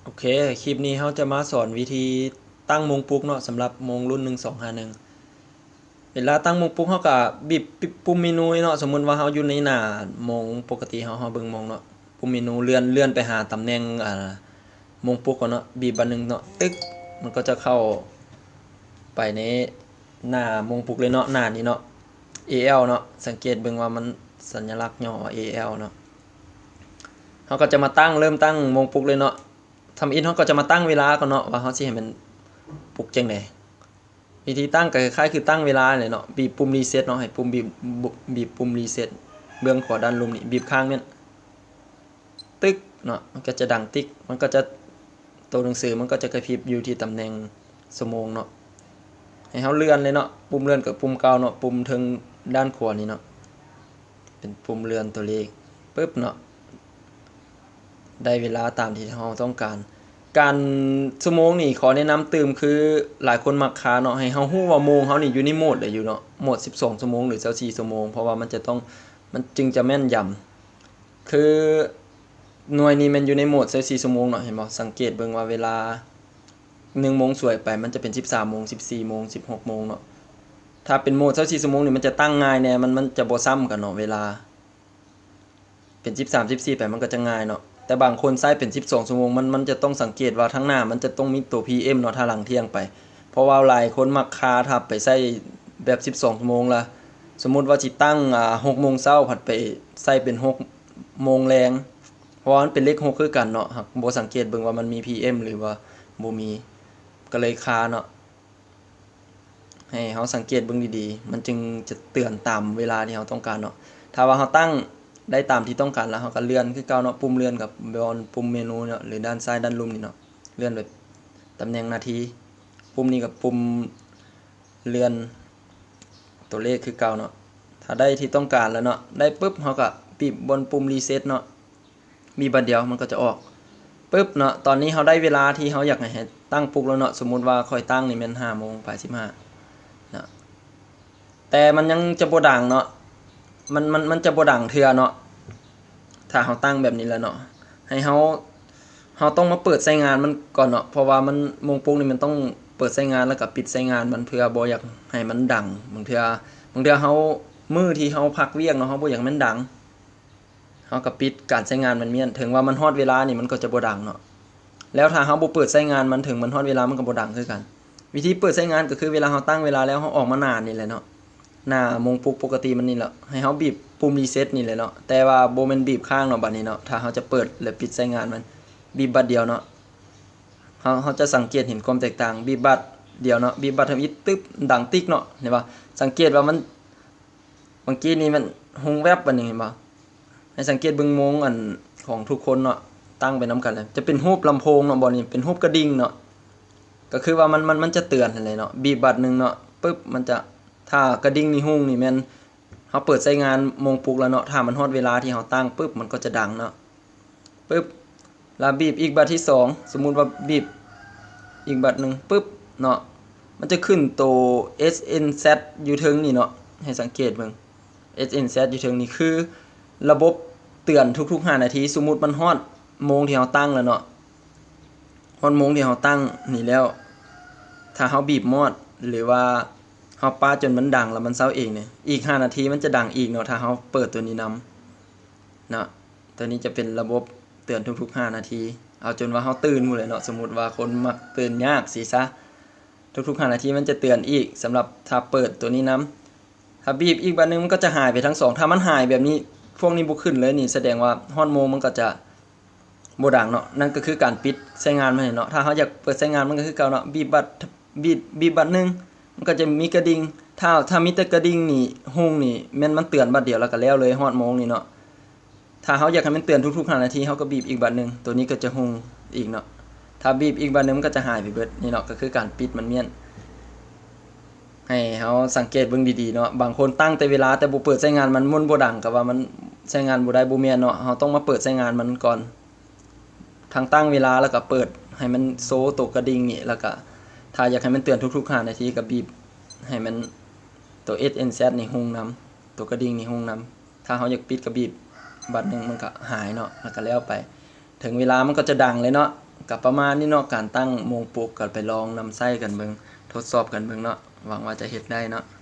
ໂອເຄ, ຄລິບນີ້ເຮົາຈະມາສອນວິທີຕັ້ງໂມງປຸກເນາະ, ສຳລັບໂມງລຸ້ນໜຶ່ງສອງຫ້າໜຶ່ງ. ເວລາຕັ້ງໂມງປຸກ ເຮົາກະບີບ ປິດປຸ່ມເມນູເນາະ. ສົມມຸດວ່າເຮົາຢູ່ໃນໜ້າໂມງປົກກະຕິ ເຮົາ ເຮົາເບິ່ງໂມງເນາະ, ປຸ່ມເມນູເລື່ອນ ເລື່ອນໄປຫາຕຳແໜ່ງ ອ່າ ໂມງປຸກກ່ອນເນາະ, ບີບບາດໜຶ່ງເນາະ, ຕຶກ, ມັນກໍຈະເຂົ້າໄປໃນໜ້າໂມງປຸກເລີຍເນາະ, ໜ້ານີ້ເນາະ, ເອແອວເນາະ. ສັງເກດເບິ່ງວ່າມັນສັນຍາລັກຫຍໍ້ວ່າ ເອແອວ ເນາະ. ເຮົາກໍຈະມາຕັ້ງ ເລີ່ມຕັ້ງໂມງປຸກເລີຍເນາະ. ທຳອິດເຮົາກໍຈະມາຕັ້ງເວລາກ່ອນເນາະ ວ່າເຮົາຊິໃຫ້ມັນປຸກຈັ່ງໃດ. ວິທີຕັ້ງກໍຄ້າຍໆຄືຕັ້ງເວລາແຫຼະເນາະ, ບີບປຸ່ມຣີເຊັດເນາະ, ໃຫ້ປຸ່ມ ບີບ ບີບປຸ່ມຣີເຊັດເບື້ອງຂວາດ້ານລຸ່ມນີ້, ບີບຄ້າງແມ່ນ ຕຶກ ເນາະ, ມັນກໍຈະດັງຕິກ, ມັນກໍຈະ ໂຕໜັງສືມັນກໍຈະກະພິບຢູ່ທີ່ຕຳແໜ່ງຊົ່ວໂມງເນາະ. ໃຫ້ເຮົາເລື່ອນເລີຍເນາະ, ປຸ່ມເລື່ອນກໍປຸ່ມເກົ່າເນາະ, ປຸ່ມເທິງດ້ານຂວານີ້ເນາະ, ເປັນປຸ່ມເລື່ອນຕົວເລກ ປຶບເນາະ, ໄດ້ເວລາຕາມທີ່ເຮົາຕ້ອງການ. ການຊົ່ວໂມງນີ້ ຂໍແນະນຳຕື່ມ ຄືຫຼາຍຄົນມັກຄາເນາະ, ໃຫ້ເຮົາຮູ້ວ່າໂມງເຮົານີ້ຢູ່ໃນໂໝດໃດຢູ່ເນາະ, ໂໝດສິບສອງຊົ່ວໂມງ ຫຼື ຊາວສີ່ຊົ່ວໂມງ, ເພາະວ່າມັນຈະຕ້ອງ ມັນຈຶ່ງຈະແມ່ນຢຳ. ຄືໜ່ວຍນີ້ແມ່ນຢູ່ໃນໂໝດຊາວສີ່ຊົ່ວໂມງເນາະ, ເຫັນບໍ່? ສັງເກດເບິ່ງວ່າເວລາໜຶ່ງໂມງສວຍໄປ ມັນຈະເປັນສິບສາມໂມງ, ສິບສີ່ໂມງ, ສິບຫົກໂມງເນາະ. ຖ້າເປັນໂໝດຊາວສີ່ຊົ່ວໂມງນີ້ ມັນຈະຕັ້ງງ່າຍແດ່, ມັນ ມັນຈະບໍ່ຊ້ຳກັນເນາະ, ເວລາເປັນສິບສາມ ສິບສີ່ໄປ ມັນກໍຈະງ່າຍເນາະ. ແຕ່ບາງຄົນໃຊ້ເປັນສິບສອງຊົ່ວໂມງ ມັນ ມັນຈະຕ້ອງສັງເກດວ່າທາງໜ້າມັນຈະຕ້ອງມີໂຕພີເອັມເນາະ ຖ້າຫຼັງທ່ຽງໄປ, ເພາະວ່າຫຼາຍຄົນມັກຄາ ຖ້າໄປໃຊ້ແບບສິບສອງຊົ່ວໂມງລະ, ສົມມຸດວ່າຊິຕັ້ງ ອ່າ ຫົກໂມງເຊົ້າ ພັດໄປໃຊ້ເປັນຫົກໂມງແລງ, ເພາະວ່າມັນເປັນເລກຫົກຄືກັນເນາະ, ຫາກບໍ່ສັງເກດເບິ່ງວ່າມັນມີພີເອັມ ຫຼືວ່າບໍ່ມີ, ກໍເລີຍຄາເນາະ. ໃຫ້ເຮົາສັງເກດເບິ່ງດີໆ, ມັນຈຶ່ງຈະເຕືອນຕາມເວລາທີ່ເຮົາຕ້ອງການເນາະ. ຖ້າວ່າເຮົາຕັ້ງໄດ້ຕາມທີ່ຕ້ອງການແລ້ວ, ເຮົາກໍເລື່ອນຄືເກົ່າເນາະ, ປຸ່ມເລື່ອນກັບບ່ອນປຸ່ມເມນູເນາະ ຫຼື ດ້ານຊ້າຍດ້ານລຸ່ມນີ້ເນາະ, ເລື່ອນໄປຕຳແໜ່ງນາທີ, ປຸ່ມນີ້ກໍປຸ່ມເລື່ອນຕົວເລກຄືເກົ່າເນາະ. ຖ້າໄດ້ທີ່ຕ້ອງການແລ້ວເນາະ, ໄດ້ປຶບ ເຮົາກໍບີບບ່ອນປຸ່ມຣີເຊັດເນາະ. ບີບບາດດຽວມັນກໍຈະອອກ ປຶບເນາະ. ຕອນນີ້ເຮົາໄດ້ເວລາທີ່ເຮົາຢາກໃຫ້ ໃຫ້ຕັ້ງປຸກແລ້ວເນາະ. ສົມມຸດວ່າຂ້ອຍຕັ້ງນີ້ແມ່ນຫ້າໂມງປາຍສິບຫ້າເນາະ, ແຕ່ມັນຍັງຈະບໍ່ດັງເນາະ, ມັນ ມັນ ມັນຈະບໍ່ດັງເທື່ອເນາະ ຖ້າເຮົາຕັ້ງແບບນີ້ແລ້ວເນາະ. ໃຫ້ເຮົາ ເຮົາຕ້ອງມາເປີດໃຊ້ງານມັນກ່ອນເນາະ, ເພາະວ່າມັນ ໂມງປຸກນີ້ມັນຕ້ອງເປີດໃຊ້ງານ ແລ້ວກໍປິດໃຊ້ງານມັນ ເພື່ອບໍ່ຢາກໃຫ້ມັນດັງ. ບາງເທື່ອ ບາງເທື່ອເຮົາ ມື້ທີ່ເຮົາພັກວຽກເນາະ, ເຮົາບໍ່ຢາກໃຫ້ມັນດັງ ເຮົາກໍປິດການໃຊ້ງານມັນມ້ຽນ, ເຖິງວ່າມັນຮອດເວລານີ້ມັນກໍຈະບໍ່ດັງເນາະ. ແລ້ວຖ້າເຮົາບໍ່ເປີດໃຊ້ງານມັນ ເຖິງມັນຮອດເວລາມັນກໍບໍ່ດັງຄືກັນ. ວິທີເປີດໃຊ້ງານກໍຄື ເວລາເຮົາຕັ້ງເວລາແລ້ວ ເຮົາອອກມາໜ້ານີ້ແຫຼະເນາະ, ໜ້າໂມງປຸກປົກກະຕິມັນນີ້ແຫຼະ, ໃຫ້ເຮົາບີບປຸ່ມຣີເຊັດນີ້ແຫຼະເນາະ, ແຕ່ວ່າບໍ່ແມ່ນບີບຄ້າງເນາະ. ບາດນີ້ເນາະ ຖ້າເຮົາຈະເປີດ ແລະ ປິດໃຊ້ງານມັນ ບີບບາດດຽວເນາະ. ເຮົາ ເຮົາຈະສັງເກດເຫັນຄວາມແຕກຕ່າງ, ບີບບາດດຽວເນາະ, ບີບບາດທຳອິດ ຕຶບ ດັງຕິກເນາະ, ເຫັນບໍ່? ສັງເກດວ່າມັນ ເມື່ອກີ້ນີ້ມັນຮຸ່ງແວັບ ອັນນີ້ເຫັນບໍ່? ໃຫ້ສັງເກດເບິ່ງໂມງ ອັນ ຂອງທຸກຄົນເນາະ, ຕັ້ງໄປນຳກັນເລີຍ. ຈະເປັນຮູບລຳໂພງເນາະ, ບ່ອນນີ້ເປັນຮູບກະດິ່ງເນາະ, ກໍຄືວ່າມັນ ມັນ ມັນຈະເຕືອນຫັ້ນແຫຼະເນາະ. ບີບບາດໜຶ່ງເນາະ ປຶບ ມັນຈະ ຖ້າກະດິ່ງນີ້ຮຸ່ງນີ້ແມ່ນເຮົາເປີດໃຊ້ງານໂມງປຸກແລ້ວເນາະ, ຖ້າມັນຮອດເວລາທີ່ເຮົາຕັ້ງປຶບ ມັນກໍຈະດັງເນາະ. ປຶບ ລະບີບອີກບາດທີສອງ, ສົມມຸດວ່າບີບອີກບາດໜຶ່ງປຶບເນາະ, ມັນຈະຂຶ້ນໂຕ ເອັສເອັນແຊັດ ຢູ່ເທິງນີ້ເນາະ. ໃຫ້ສັງເກດເບິ່ງ ເອັສເອັນແຊັດ ຢູ່ເທິງນີ້ ຄືລະບົບເຕືອນທຸກໆຫ້ານາທີ. ສົມມຸດມັນຮອດໂມງທີ່ເຮົາຕັ້ງແລ້ວເນາະ, ຮອດໂມງທີ່ເຮົາຕັ້ງນີ້ແລ້ວ, ຖ້າເຮົາບີບມອດ ຫຼືວ່າເຮົາປະຈົນມັນດັງແລ້ວມັນເຊົາເອງນີ້, ອີກຫ້ານາທີມັນຈະດັງອີກເນາະ, ຖ້າເຮົາເປີດໂຕນີ້ນຳ ເນາະ. ໂຕນີ້ຈະເປັນລະບົບເຕືອນທຸກໆຫ້ານາທີ, ເອົາຈົນວ່າເຮົາຕື່ນພຸ້ນແຫຼະເນາະ. ສົມມຸດວ່າຄົນມັກຕື່ນຍາກຊີ້ຊະ, ທຸກໆຫ້ານາທີມັນຈະເຕືອນອີກ, ສຳລັບຖ້າເປີດໂຕນີ້ນຳ. ຖ້າບີບອີກບາດໜຶ່ງ ມັນກໍຈະຫາຍໄປທັງສອງ. ຖ້າມັນຫາຍແບບນີ້ ພວກນີ້ບໍ່ຂຶ້ນເລີຍນີ້ ສະແດງວ່າຮອດໂມງມັນກໍຈະບໍ່ດັງເນາະ. ນັ້ນກໍຄືການປິດໃຊ້ງານມັນເນາະ. ຖ້າເຮົາຢາກເປີດໃຊ້ງານ ມັນກໍຄືເກົ່າເນາະ, ບີບບາດ ບີບ ບີບບາດໜຶ່ງ ມັນກໍຈະມີກະດິ່ງ. ຖ້າ ຖ້າມີແຕ່ກະດິ່ງນີ້ຮຸ່ງນີ້ ແມ່ນມັນເຕືອນບາດດຽວແລ້ວກໍແລ້ວເລີຍ, ຮອດໂມງນີ້ເນາະ. ຖ້າເຮົາຢາກໃຫ້ມັນເຕືອນທຸກໆຫ້ານາທີ ເຮົາກໍບີບອີກບາດໜຶ່ງ, ໂຕນີ້ກໍຈະຮຸ່ງອີກເນາະ. ຖ້າບີບອີກບາດໜຶ່ງ ມັນກໍຈະຫາຍໄປເບິດ. ນີ້ເນາະ ກໍຄືການປິດມັນມ້ຽນ. ໃຫ້ເຮົາສັງເກດເບິ່ງດີໆເນາະ, ບາງຄົນຕັ້ງແຕ່ເວລາ ແຕ່ບໍ່ເປີດໃຊ້ງານມັນ, ມັນບໍ່ດັງ, ກໍວ່າມັນໃຊ້ງານບໍ່ໄດ້, ບໍ່ແມ່ນເນາະ. ເຮົາຕ້ອງມາເປີດໃຊ້ງານມັນກ່ອນ. ທັງຕັ້ງເວລາ ແລ້ວກໍເປີດໃຫ້ມັນໂຊໂຕກະດິ່ງນີ້, ແລ້ວກໍຖ້າຢາກໃຫ້ມັນເຕືອນທຸກໆຫ້ານາທີ ກໍບີບໃຫ້ມັນ ໂຕ ເອັສເອັນແຊັດ ນີ້ຮຸ່ງນຳ, ໂຕກະດິ່ງນີ້ຮຸ່ງນຳ. ຖ້າເຮົາຢາກປິດກໍບີບບາດໜຶ່ງ ມັນກໍຫາຍເນາະ, ແລ້ວກໍແລ້ວໄປ. ເຖິງເວລາມັນກໍຈະດັງເລີຍເນາະ, ກະປະມານນີ້ເນາະ ການຕັ້ງໂມງປຸກ ກະໄປລອງນຳໃຊ້ກັນເບິ່ງ ທົດສອບກັນເບິ່ງເນາະ ຫວັງວ່າຈະເຮັດໄດ້ເນາະ.